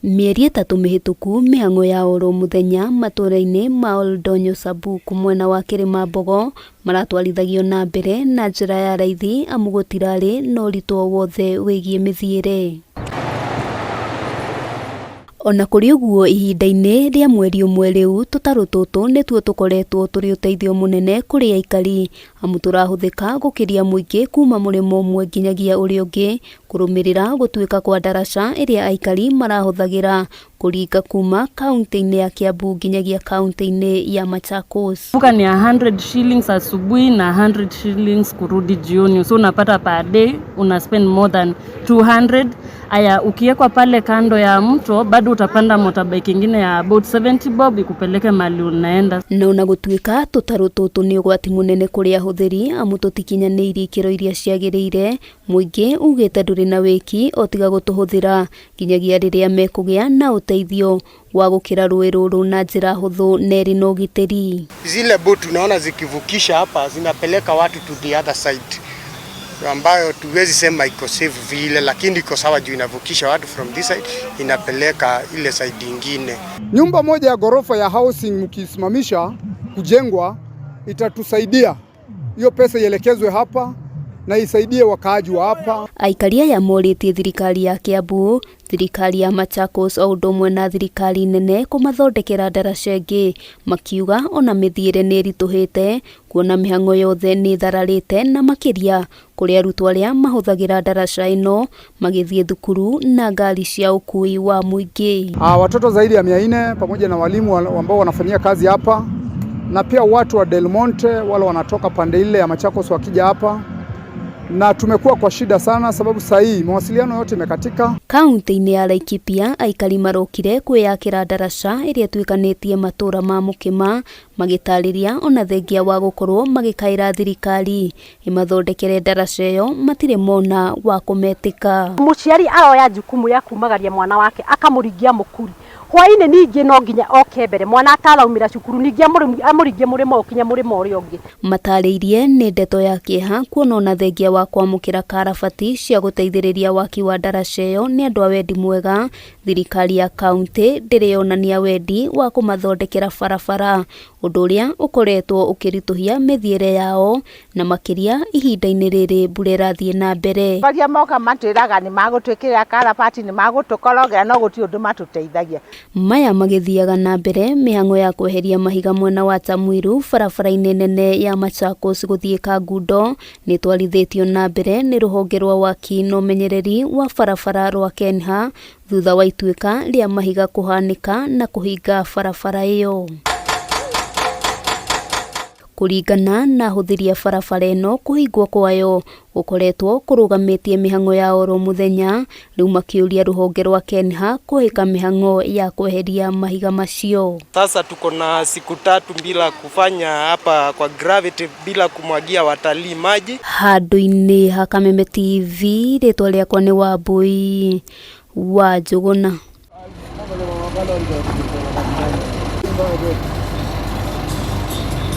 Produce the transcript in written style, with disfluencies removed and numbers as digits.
Mĩeri 3 mĩhĩtũku mĩhang'o ya oro mũthenya matũũra-inĩ ma Oldonyo Sabuk mwena wa Kĩrĩmambogo maratwarithagio na mbere na njĩra ya raithi amu gũtirarĩ na ũritũ o wothe wĩgiĩ mĩthiĩre. Ona kũrĩ ũguo ihinda-inĩ rĩa mweri ũmwe rĩu tũtarũ tũtũ nĩtuo tũkoretwo tũrĩ ũteithio mũnene kũrĩ aikari amu tũrahũthĩka gũkĩria mũingĩ kuma mũrĩmo ũmwe nginyagia ũrĩa ũngĩ kũrũmĩrĩra gũtuĩka kwa ndaraca ĩrĩa aikari marahũthagĩra kũringa kuma kaunti-inĩ ya Kiambu nginyagia kaunti-inĩ ya Machakos. Vuka ni 100 shillings asubuhi na 100 shillings kurudi jioni, so unapata per day una spend more than 200. Aya, ukiwekwa pale kando ya mto bado utapanda motorbike ingine ya about 70 bob ikupeleke mali unaenda. Na ona gũtuĩka tũtarũ tũtũ nĩ ũgwati mũnene kũrĩ ahũthĩri amu tũtikinyanĩirie ikĩro iria ciagĩrĩire, mũingĩ ugĩte ndũrĩ na wĩki o tiga gũtũhũthĩra nginyagia rĩrĩa mekũgĩa na ũteithio wa gũkĩra rũĩ rũrũ na njĩra hũthũ na ĩrĩ na ũgitĩri. Zile boat tunaona zikivukisha hapa zinapeleka watu to the other side ambayo tuwezi sema iko safe vile, lakini iko sawa juu inavukisha watu from this side inapeleka ile side ingine. Nyumba moja ya ghorofa ya housing mkisimamisha kujengwa itatusaidia, hiyo pesa ielekezwe hapa na isaidie wakaaji wa hapa. Aikari aya morĩtie thirikari ya Kiambu, thirikari ya Machakos o ũndũ ũmwe na thirikari nene kũmathondekera ndaraca ĩngĩ, makiuga ona mĩthiĩre nĩ ĩritũhĩte kuona mĩhang'o yothe nĩ ĩthararĩte na makĩria kũrĩ arutwo arĩa mahũthagĩra ndaraca ĩno magĩthiĩ thukuru na ngari cia ũkui wa mũingĩ. Watoto zaidi ya 400 pamoja na walimu ambao wanafanyia kazi hapa na pia watu wa Del Monte wale wanatoka pande ile ya Machakos wakija hapa, na tumekuwa kwa shida sana sababu saa hii mawasiliano yote imekatika. Kaunti-inĩ ya Laikipia aikari marokire kwĩyakĩra ndaraca ĩrĩa ĩtuĩkanĩtie matũũra ma Mũkĩma magĩtarĩria ona thengia wa gũkorwo magĩkaĩra thirikari ĩmathondekere ndaraca ĩyo matirĩ mona wa kũmetĩka. Mũciari aroya jukumu ya kumagaria mwana wake akamũringia mũkuri hwainĩ, ningĩ no nginya oke mbere mwana ataraumĩra cukuru, ningĩ amũringie mũrĩmo ũkinye mũrĩmo ũrĩa ũngĩ. Matarĩirie nĩ ndeto ya kĩeha kuona ona thengia wa kwamũkĩra karabati cia gũteithĩrĩria waki wa ndaraca ĩyo nĩ andũ a wendi mwega, thirikari ya kaunti ndĩrĩ yonania wendi wa kũmathondekera barabara, ũndũ ũrĩa ũkoretwo ũkĩritũhia mĩthiĩre yao na makĩria ihinda-inĩ rĩrĩ mbura ĩrathiĩ na mbere. Arĩa moka matwĩraga nĩ magũtwĩkĩrĩra karabati, nĩ magũtũkorogera, no gũtirĩ ũndũ matũteithagia. Maya magĩthiaga na mbere mĩhang'o ya kweheria mahiga mwena wa Tamwiru barabara-inĩ nene ya Machakos gũthiĩ Kangundo nĩ twarithĩtio na mbere nĩ rũhonge rwa waki na ũmenyereri wa barabara rwa KENHA thutha wa ituĩka rĩa mahiga kũhanĩka na kũhinga barabara ĩyo. Kũringana na ahũthĩri a barabara ĩno kũhingwo kwayo gũkoretwo kũrũgamĩtie mĩhang'o ya oro mũthenya, rĩu makĩũria rũhonge rwa KENHA kũhĩka mĩhang'o ya kweheria mahiga macio. Sasa tuko na siku 3 bila kufanya hapa kwa gravity, bila kumwagia watalii maji. Handũ-inĩ ha Kameme TV, rĩtwa rĩakwa nĩ Wambui wa Njũgũna.